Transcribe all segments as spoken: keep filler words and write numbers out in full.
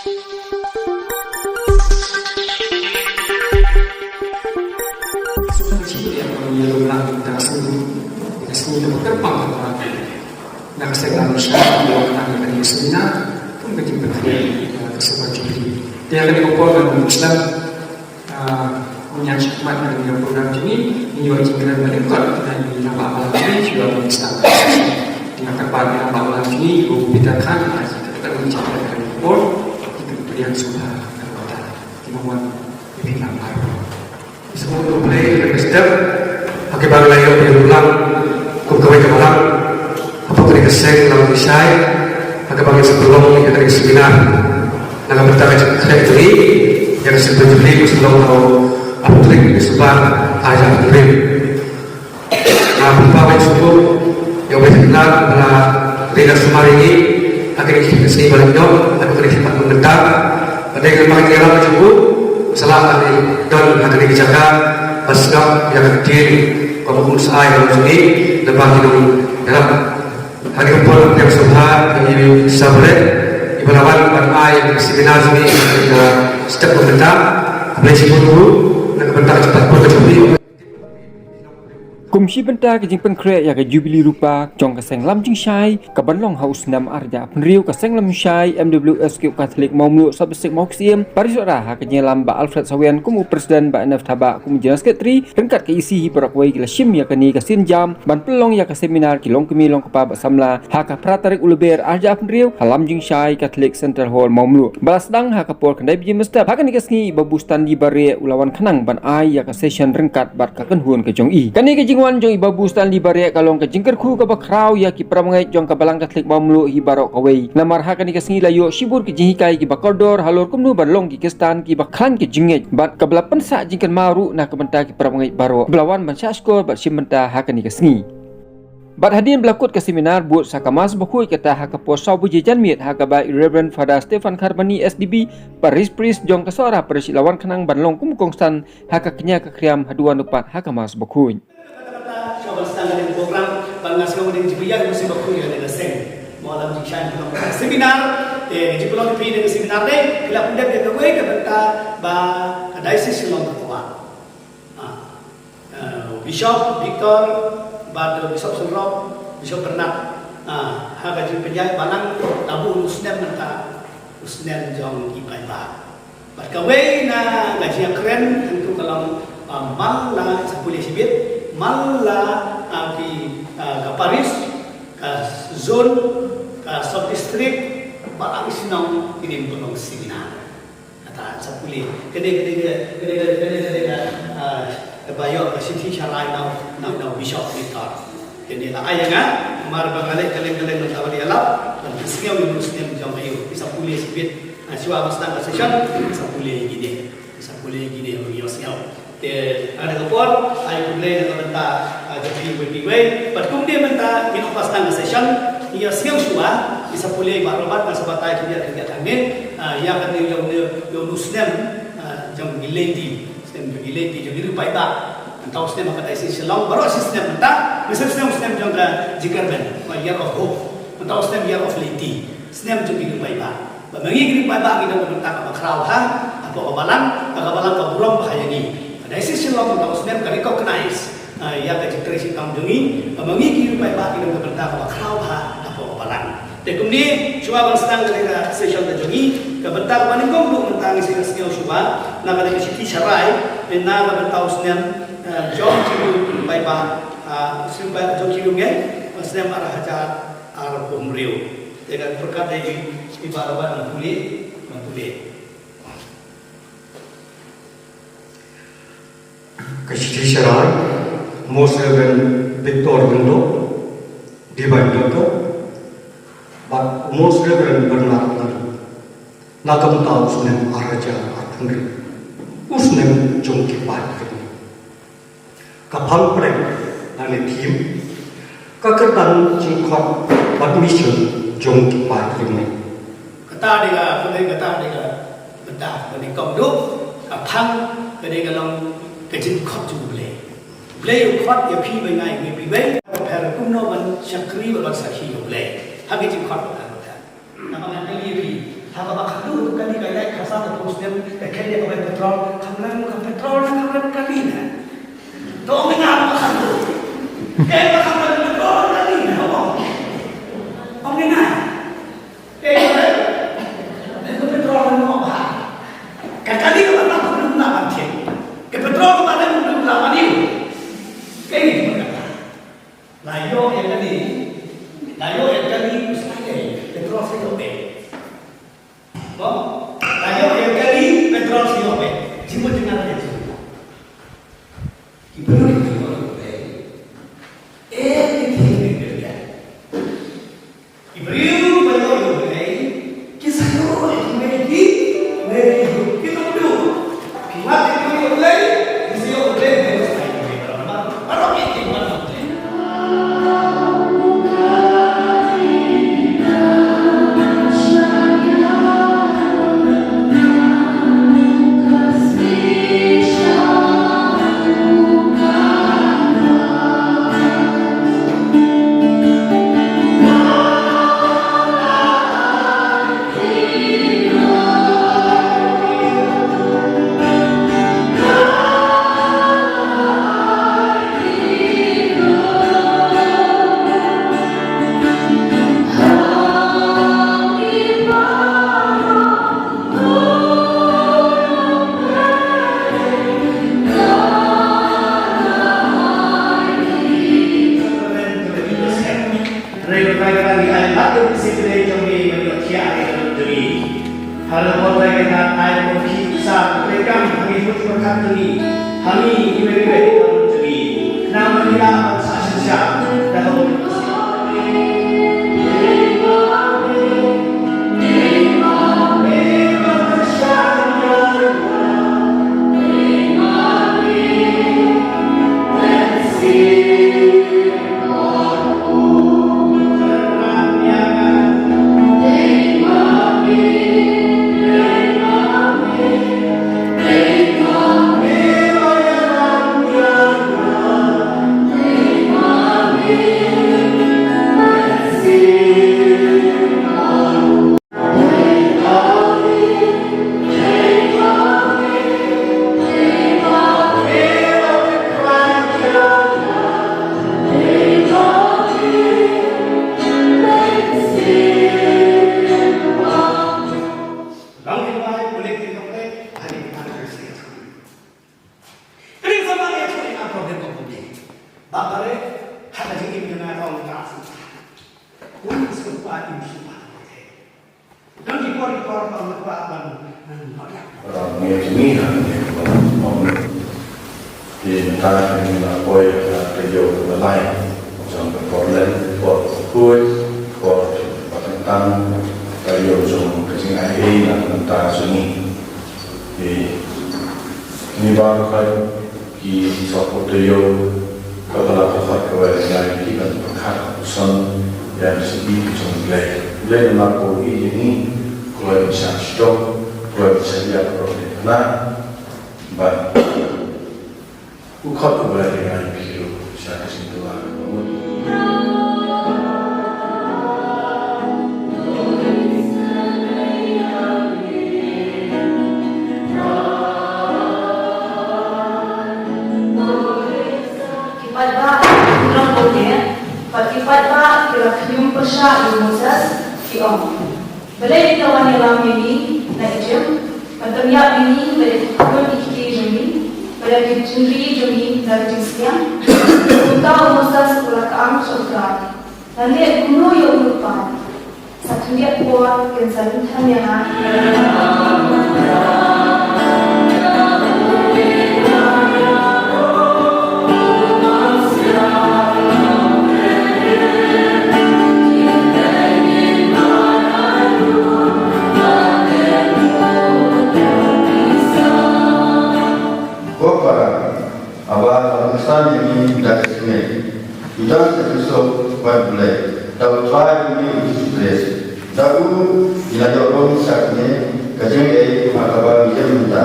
Na ka seng Lamjingshai, ïa ka seminar kum ka jingpynkhreh ïa ka Silver Jubilee. Te ha kane ka por, ngan ym sdang, ah, ngan ïa shah mat na ka program jong ngi, ngi ïoh jingkren ba lyngkot na i Rangbah Balang jong ngi, shuwa ban sdang. Te nga kyrpad ïa i Rangbah Balang jong ngi, i Bah Peter Khan, ïa ka jingkren ka por, ki pynpdiang sngewbha ka por. Ki nongwan, ki pynlang ar. Sngewbha U Blei, ka step ha kiba ngi la ïoh ïa u lang kum kawei ka balang hapoh kane ka seng Lamjingshai, ha kaba ngi sa pynlong ïa kane ka seminar. Na ka bynta ka jingkhreh jong ngi ïa ka Silver Jubilee, ka sa long ha u, ha u tarik December ar hajar arphew. Nga pynpaw ban sngewbha ïa U Blei Trai ba la ri la sumar ïa ngi ha kane ka sngi ba la ïoh, ha kane ka sngi ba la mynta. Ba dei ka ba ka ïarap ka jong u, sa la ka dei don ha kane ka jaka ba sngap ïa ka ktien kaba un sa ai ba jong ngi, da ba ki nongïarap. Ha kane ka por, nga pdiang sngewbha ïa i Sabre, iba la wan ban ai ïa ka seminar jong ngi ha kane ka step ba mynta. Khublei shibun ruh na ka bynta ka jingpynpor ka jong ngi. Kum shi bynta ka jingpynkhreh ïa ka Jubilee Rupa jong ka seng Lamjingshai, kaban long ha u snem ar hajar arphew hynriew, ka seng Lamjingshai M W S K Katholik Mawmluh Sub-District Mawksyiem, pyrshah ha ka jingïalam Bah Alfred Sawian kum u President, Bah N F Thabah kum u General Secretary, ryngkat ka E C hi baroh kawei ki la shim ïa kane ka sienjam ban pynlong ïa ka seminar ki longkmie longkpa ba samla ha ka phra tarik u Lber ar hajar arphew hynriew ha Lamjingshai Catholic Central Hall Mawmluh. Ba la sdang ha ka por khyndai baje mynstep. Ha kane ka sngi i Babu Stanley Bareh u la wan khnang ban ai ïa ka session ryngkat bad ka kynhun ka jong i. Kane ka jingwan jong i Babu Stanley Bareh ka long ka jingkyrkhu kaba khraw ïa ki para bangeit jong ka Balang Katholik Mawmluh hi baroh kawei. Namar ha kane ka sngi la ïoh shibun ki jinghikai kiba kordor halor kumno ban long ki Khristan kiba khlaiñ ki jingngeit bad kaba la pynsah jingkynmaw ruh na ka bynta ki para bangeit baroh ba la wan ban shah shkor bad shim bynta ha kane ka sngi. Bad hadien ba la kut ka seminar, bud sa ka Mass Bakhuid, kata ha ka por saw baje janmiet, ha kaba i Reverend Father Stephen Kharbani S D B, Parish Priest jong ka Sohra Parish, i la wan khnang ban long kum u kongsan ha ka kñia ka khriam haduh wan u pat ha ka Mass Bakhuid. Shuwa ban sdang ïa ka program, ban nga sngewbha ban jingpynïaid ïa ka Mass Bakhuid ïa ka seng. Mo Lamjingshai pynlong seminar, te ka jingpynlong phi ïa ka seminar te, phi la pyndep ïa kawei ka bynta ba ka diocese Shillong ka kwah. Ah, eh, Bishop Victor, bad Bishop Sumrok, Bishop Bernard, ah, ha ka jingpynïaid balang, tabu u snem mynta, u snem jong ki paidbah. Bad kawei na ka jingkren, hangtu ka long, ah, man la sa pule shibit, man la, ah, ki, ah, ka parish, ka zone, ka sub district, balang shnong ki dei ban pynlong seminar. Kata sa pule. Kane, kane, kane, ah, ba ïoh ka shithi sharai na u, na u, na u Bishop Victor. Kane la ai ïa nga, namar ba nga leh kylleng kylleng, namar ba ïalap, ban pynsngew ïa u snem jong aïu. Ki sa pule shibit, ah, shuwa ban sdang ka session, ki sa pule ïa kine. Ki sa pule ïa kine, ban ïohsngew. Te, ha kane ka por, ai khublei na ka bynta, ah, jong phi iwei pa iwei. Bad kumne mynta, ngin ym pat sdang ka session, ngin ïa sngew shuwa, ngin sa pule ïa i Bah Robert, nga sa batai khyndiat khyndiat hangne, ah, ïa kane jong une, jong une u snem, ah, jong ki lady, snem jong ki lady, jong ki riew paidbah. Mynta u snem ha ka diocese Shillong, baroh shi snem mynta, ngin sa sngew u snem jong ka jingkyrmen, Year of Hope. Mynta u snem Year of Lady, snem jong ki riew paidbah. Ba ma ngi ki riew paidbah ngi don ka bynta kaba khraw bha hapoh ka balang, ka balang ka burom bha ïa ngi. Ka diocese Shillong mynta u snem ka recognize, ah, ïa ka jingtrei shitom jong ngi. Ba ma ngi ki riew paidbah ngi don ka bynta kaba khraw bha hapoh ka balang. Te kumne, shuwa ban sdang kane ka session ka jong ngi, ka bynta kaba nyngkong ruh mynta ngi sa ïohsngew shuwa na kane ka shithi sharai, na ka bynta u snem, eh, jong ki riew paidbah, ah, snem ba jong ki riew ngeit, snem ar hajar arphew hynriew. Te ka pyrkhat ïa i, i Bah Robert, ban pule, ban pule. Ka shithi sharai, Most Reverend Victor Lyngdoh, Divine Daughter, bad Most Reverend Bernard Lyngdoh. Na ka bynta u snem ar hajar arphew hynriew, u snem jong ki paid kynnoh. Ka phang pyrshah lane theme, ka kyrdan jingkhot bad mission jong ki paid kynnoh. Kata dei ka, kata dei ka, kata dei ka bynta, kata dei ka mduk, ka phang, ka dei ka long ka jingkhot jong U Blei. U Blei u khot ïa phi ba ngai ngi phi wei, pher kumno ban shakri bad ban sakhi ïa U Blei. Ha ka jingkhot kata kata. Namar nga kylli ïa phi, Haba ka khatduh ka kali ka ïaid khatsan ka phew snem, ka khet ïa ka bai petrol, kham lem ka petrol ne kham lem kali ne. To ong ïa nga ba ka khatduh. Ka ong ba kham lem petrol kali ne, ong. Ong ïa nga. Ka ong ba lem ka petrol ne ong ba. Ka kali ka ba kham lem na ban thied. Ka petrol ka ba lem na ban ïoh. Ka ong ba ka la ïoh ïa kali, la ïoh ïa kali, sa ïa petrol sa ïoh beit. Mo? La ïoh ïa kali, petrol sa ïoh beit. Jingmut jingmut ïa jingmut. Ki briew ki ïoh ïa U Blei. Eh, ki thied ki briew. Ki briew ba ïoh ïa U Blei, ki sa ïoh ïa U Blei ki, ki ïoh ïa U Blei. Ki mat ïa U Blei, ki sa ïoh ïa U Blei, ki sa ïoh ïa U Blei. Baroh, baroh ki ïoh ïa U Blei. Hynrei ko Trai Kynrad ngi ai lad ïa u Mynsiem Blei jong me ban ïoh thiah ïa ka dohnud jong ngi. Ha ka por Trai Kynrad ai ko khih sa ka treikam ha ngi jingmut jingpyrkhat jong ngi. Ha ngi kiwei kiwei ha ka dohnud jong ngi. Khnang ba ngin lah ban sah synshar da ka bor. Kane ka ba ïathuh ïa nga problem ka bun. Ba ka re, ha ka jingim jong nga ka ong ka sngewthuh. Kum sngewthuh ïa u sngewthuh. Don ki por ki por ba nga kwah ban, ban nohdiang. Ram ngi ngi ha ngi ban nohdiang. Te mynta ngi la poi ha ka taïew ba lai. Jong ka por lem, por khuid, por ba kyntang, ka taïew jong ka jingai ei na ka bynta jong ngi. Te ngi baroh ki sawphew taïew, ka ba la ka khot kawei na ngi ki ban pyrkhat ha ka puson ïa ka jingim ka jong U Blei. U Blei namar ba u ïeit ïa ngi, u la ïeit ban shah shitom, u la ïeit ban shah ïa ka por ba bad u khot u Blei ïa ngi ki ruh sha ka jingduwai. Ki paidbah ki la khñium pyrshah ïa u Moses, ki ong, Balei phi la wan ïalam ïa ngi na Ijipt, ban pynïap ïa ngi, ban leh ki khun ki kti jong ngi, ban leh ki jingri jong ngi na ka jingsliang? Kumta u Moses u la kyrpad sha U Trai, Ngan leh kumno ïa u lypa? Sa khyndiat por kin sa lynthem ïa nga. Ko para, haba la pynsan ïa ngi da ka sngewsih, ngi don sa ki suk bad U Blei da U Trai jong ngi U Jisu Khrist. Da u ngi la ïoh rung sha kane ka jingaiei ha kaba ngi im mynta.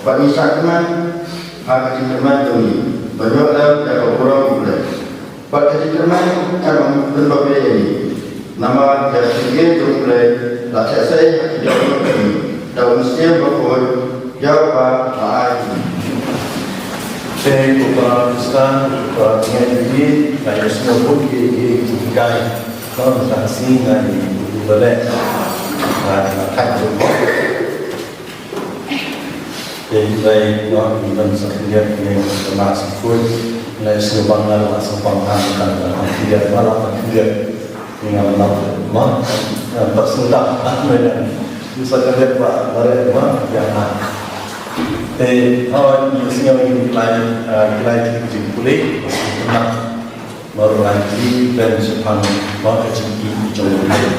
Bad ngi shah kmen ha ka jingkyrmen jong ngi ban ïoh lem ïa ka burom U Blei. Bad ka jingkyrmen kan ym pynbabe ïa ngi. Namar ïa ka jingïeit jong U Blei la theh sei ha ki jong ngi da U Mynsiem Bakhuid, ïa uba la ai. Te ko para Khristan, ko para bangeit, nga ïohsngew bun ki, ki, ki jinghikai. Nga ïohsngew nga ïohsngew bun ki jinghikai. Te hynrei nga ïoh ban sa khyndiat ïa ka Mass Bakhuid, nga ïohsngew ba nga la sa pang han kan la khyndiat, ba la khyndiat. Nga la ma, nga ba sngewthuh, nga ïoh sa khyndiat ba la re ma ïa nga. Te hooid, ïohsngew ïa ki lai, eh, ki lai ki jingpule. Baroh lai ki kren shaphang ba ka jingïeit jong U Blei.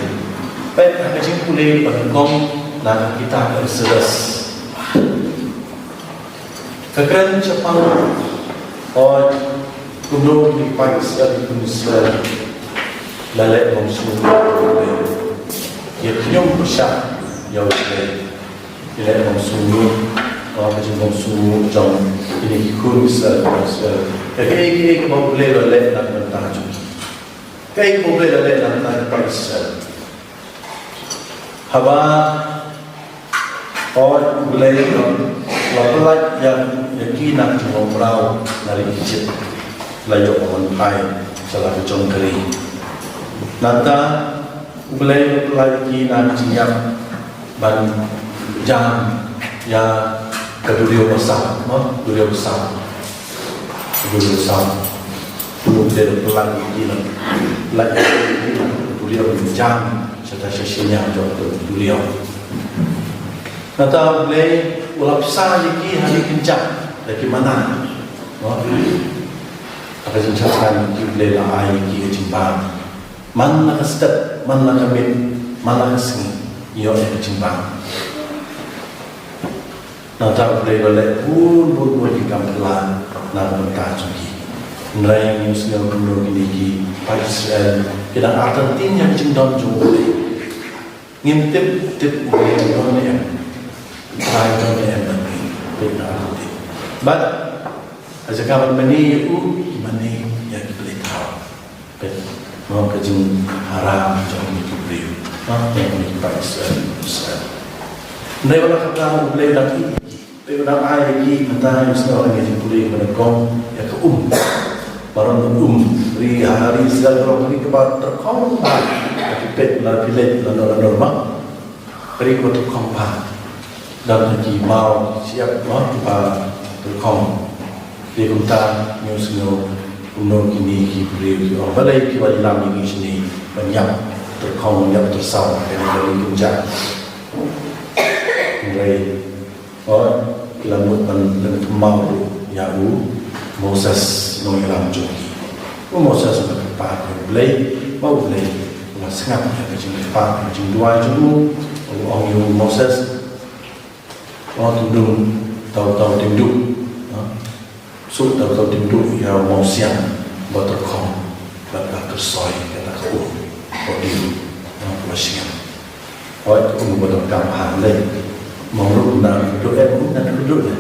Peit ha ka jingpule ba nyngkong na ka kitab Exodus. Ka kren shaphang, oh, kumno ki paid Israel, ki paid Israel la leh bymsngewbha ïa ka jingpyrshah ïa U Blei. Ki leh bymsngewbha, ah, ka jingbymsngewbha jong kine ki khun Israel, Israel. Kaei kaei kaba U Blei u la leh na ka bynta jong ki. Kaei kaba U Blei u la leh na ka bynta ki paid Israel. Haba, oh, U Blei u la, u la pyllait ïa, ïa ki na ka jinglong mraw na ri Egypt. La ïoh ban wan phai sha la ka jong ka ri. Nangta U Blei u la pyllait ïa ki na ka jingïap ban jam ïa ka duriaw basap, mo, duriaw basap. Duriaw basap. U Blei u la pyllait ïa ki, la pyllait ïa ki na ka duriaw ban jam sha ta sha shisha jong ka duriaw. Nangta U Blei u la bsa ïa ki ha ki kynjah da ki manna. Mo. Ha ka jingshah shan U Blei u la ai ïa ki ka jingbam. Man la ka step, man la ka miet, man la ka sngi, ïoh ïa ka jingbam. Nangta U Blei u la leh bun bun bun ki kam phylla na ka bynta jong ki. Hynrei ngi sngew kumno kine ki paid Israel ki dang artatien ïa ka jingdon jong U Blei. Ngim tip, tip U Blei u don ne em. U Trai u don ne em, bad ngi, bad ngi artatien. Bad ha jaka ban mane ïa u, ki mane ïa ki blei thaw. Peit, mo, ka jingharam jong kine ki briew. Mo, jong kine ki paid Israel, Israel. Hynrei wat la katta U Blei u dang ïeit ïa ki, u dang ai ïa ki, mynta ngi sngewthuh ïa ka jingpule kaba nyngkong ïa ka um. Baroh um, ri ha ri Israel baroh ri kaba tyrkhong bha. Phi peit na, phi leit na, na, na, na, Ka ri kaba tyrkhong bha. Don ki maw shyiap, maw kiba tyrkhong. Te kumta ngi sngew kumno kine ki briew ki ong balei kiba ïalam ïa ngi shane ban ïap tyrkhong, ïap tyrsaw ha kane ka ri kynjah. Hynrei Hooid, ki la mut ban pynkynmaw ruh ïa u Moses nongïalam jong ki. U Moses u la kyrpad ïa U Blei, ba U Blei u la sngap ïa ka jingkyrpad, ka jingduwai jong u. U ong ïa u Moses, "Ong, tymmen, tau, tau tim duh, ha? Suk, tau, tau tim duh ïa u mawsiang ba tyrkhong, bad ba kyrsoi kata ka um, ba dih, ha, ba shngem." Hooid, um, ba donkam ha lei. Mong ruh na kudut eh, um, na kudut eh.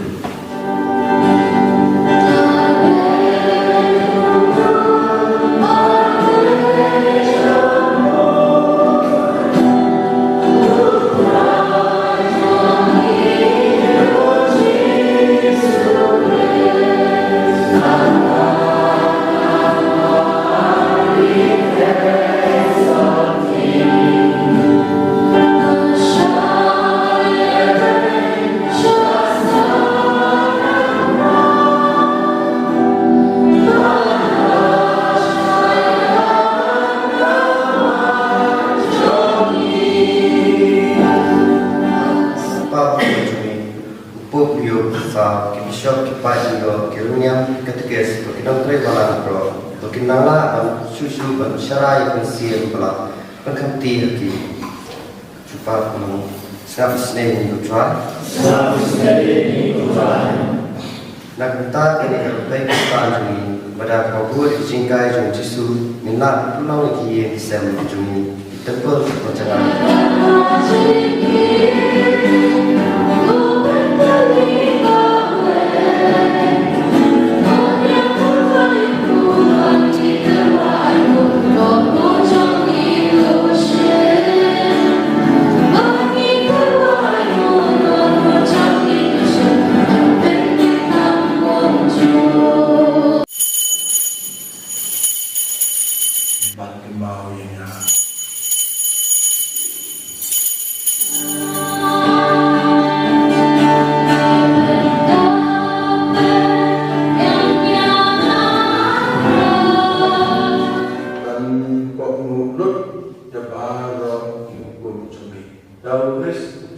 U Pope Leo fourteen, ki bishop, ki paid jong ki, ki rynïeng, ki katekis, bad ki nongtrei balang baroh, ba kin nang lah ban shuh shuh ban sharai ïa ka mynsiem ba la pynkhamti ha ki. Jubab, sngap sngewbha ïa U Trai. Sngap sngewbha ïa U Trai. Na ka bynta kane ka pyrthei Khristan jong ngi, bad da kaba bud ka jinghikai jong U Jisu, ngin lah ban pynlong ïa ki ïing ki sem jong ngi ki templ ba jngai.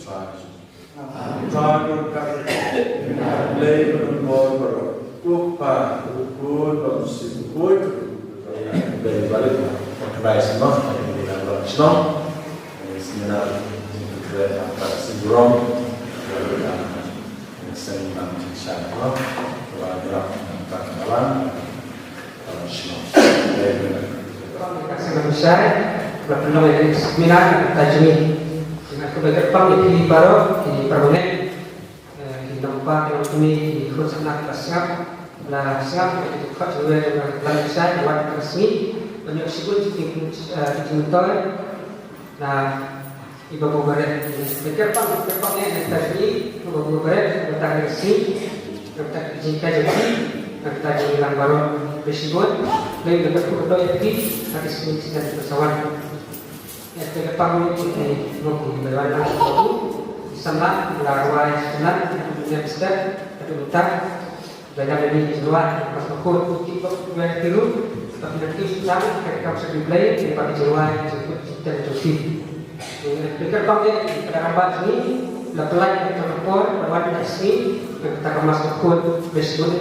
Ba don ka Blei ba don bor baroh. U Kpa, u Khun bad u Mynsiem Bakhuid. Blei barit. Khublei shnong, khublei shnong. Seminar, khublei shnong. Seminar, seminar. Khublei shnong. Seminar, seminar. Khublei shnong. Eh, ki nongpa ki nongkmie ki khun samla kiba sngap, la sngap ïa ki dkhot jingwe jong ka Balang Kynshai ka wan ka sngi ban ïoh shibun ki jing, eh, ki jingmyntoi na i Babu Baret. Kyrpang, kyrpang ïa ka sngi, Babu Baret, kata ka sngi, kata ka jingkai jong ki, kata jingïalang baroh, khublei shibun, khublei ka dkhot ïa ki, ha ka sngi snem ka sa wan. Ïa ka pang ni ki ngok ki ba wan na Babu, samla, la rwai samla, ïa ka step, ïa ka utak, ba ïa ka ni ki rwai, pas ka khot ki ba wan ki ru, ba ki ki samla, ka kam sa ki Blei, ki ba ki rwai, ki kut ki tem ki fi. Ïa ka pang ni, ka ramba ni, la pelai ka por, ba wan ka sngi, ka ta ka mas ka khot, bes bun